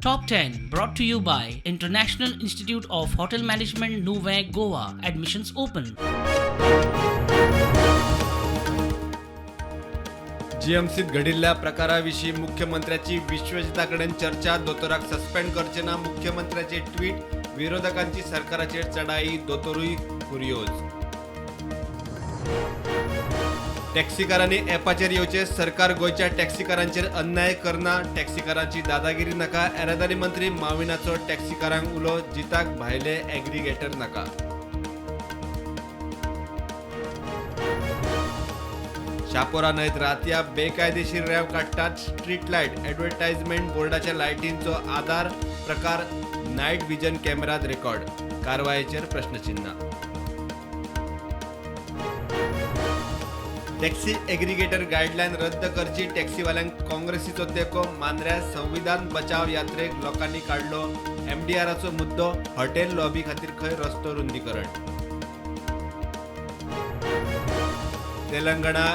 Top 10 brought to you by International Institute of Hotel Management, Nuvem, Goa. Admissions open. जीएमसीत घडिल्ल्या प्रकाराविशीं मुख्यमंत्र्याची विश्वजिता कडेन चर्चा. दोतोराक suspend करचे ना, मुख्यमंत्र्याचे ट्वीट. विरोधकांची सरकाराचेर चढाई, दोतोरूय फुर्योज. टॅक्सीकारांनी ॲपाचेर येवचे, सरकार गोंयच्या टॅक्सीकारांचेर अन्याय करना, टॅक्सीकारांची दादागिरी नाका. येरादारी मंत्री माविनाचो टॅक्सीकारांक उलो. जिताक भायले एग्रीगेटर नाका. शापोरा न्हंयत रातया बेकायदेशीर रेंव काडटात. स्ट्रीट लायट ॲडव्हर्टायजमेंट बोर्डाच्या लायटींचो आदार प्रकार नायट विजन कॅमेरात रेकॉर्ड. कारवायेचेर प्रश्नचिन्ह. टॅक्सी एग्रीगेटर गायडलायन रद्द करची, टॅक्सीवाल्यांक काँग्रेसीचो तेंको. मांद्र्यां संविधान बचाव यात्रेक लोकांनी काडलो एमडीआराचो मुद्दो. हॉटेल लॉबी खातीर खंय रस्तो रुंदीकरण. तेलंगणा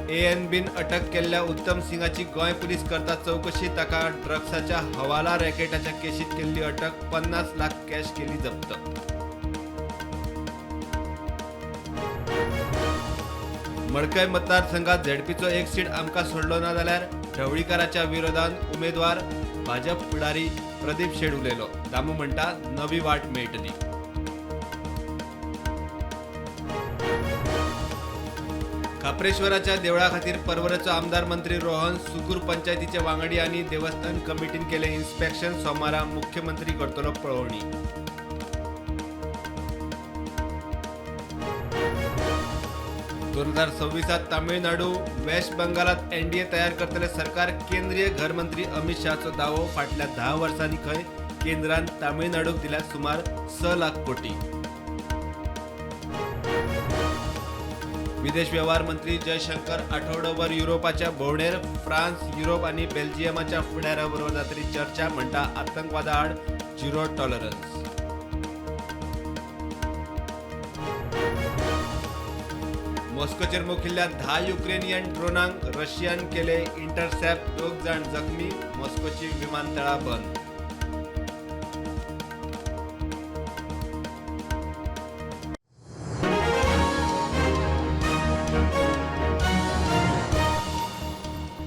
एएनबीन अटक केल्ल्या उत्तम सिंगाची गोंय पुलीस करता चवकशी. ताका ड्रग्साच्या हवाला रॅकेटाच्या केशीत केल्ली अटक. 50 लाख कॅश केली जप्त. मडकय मतदारसंघात झेडपीचो एक सीट आमकां सोडलो ना जाल्यार ढवळीकाराच्या विरोधात उमेदवार भाजप फुडारी प्रदीप शेट उलयलो. दामू म्हणटा नवी वाट मेळटली. खाप्रेश्वराच्या देवळा खातीर पर्वरेचो आमदार मंत्री रोहन सुकूर पंचायतीचे वांगडी आनी देवस्थान कमिटीन केलें इन्स्पेक्शन. सोमारा मुख्यमंत्री करतलो पळोवणी. 2026 तामिळनाडू वेस्ट बंगालात एनडीए तयार करतले सरकार. केंद्रीय घरमंत्री अमित शहाचो दावो. फाटल्या 10 वर्सांनी खंय केंद्रान तामिळनाडूक दिल्या सुमार 6 लाख कोटी. विदेश व्यवहार मंत्री जयशंकर आठवडोभर युरोपाच्या भोंवडेर. फ्रांस, युरोप आनी बेल्जियमाच्या फुडाऱ्यां बरोबर जातली चर्चा. म्हणटा आतंकवादा आड झिरो टॉलरन्स. मॉस्कोचेर मोखिल्ल्या 10युक्रेनियन ड्रोनांक रशियान केले इंटरसेप्ट. 2 जाण जखमी. मॉस्कोची विमानतळां बंद.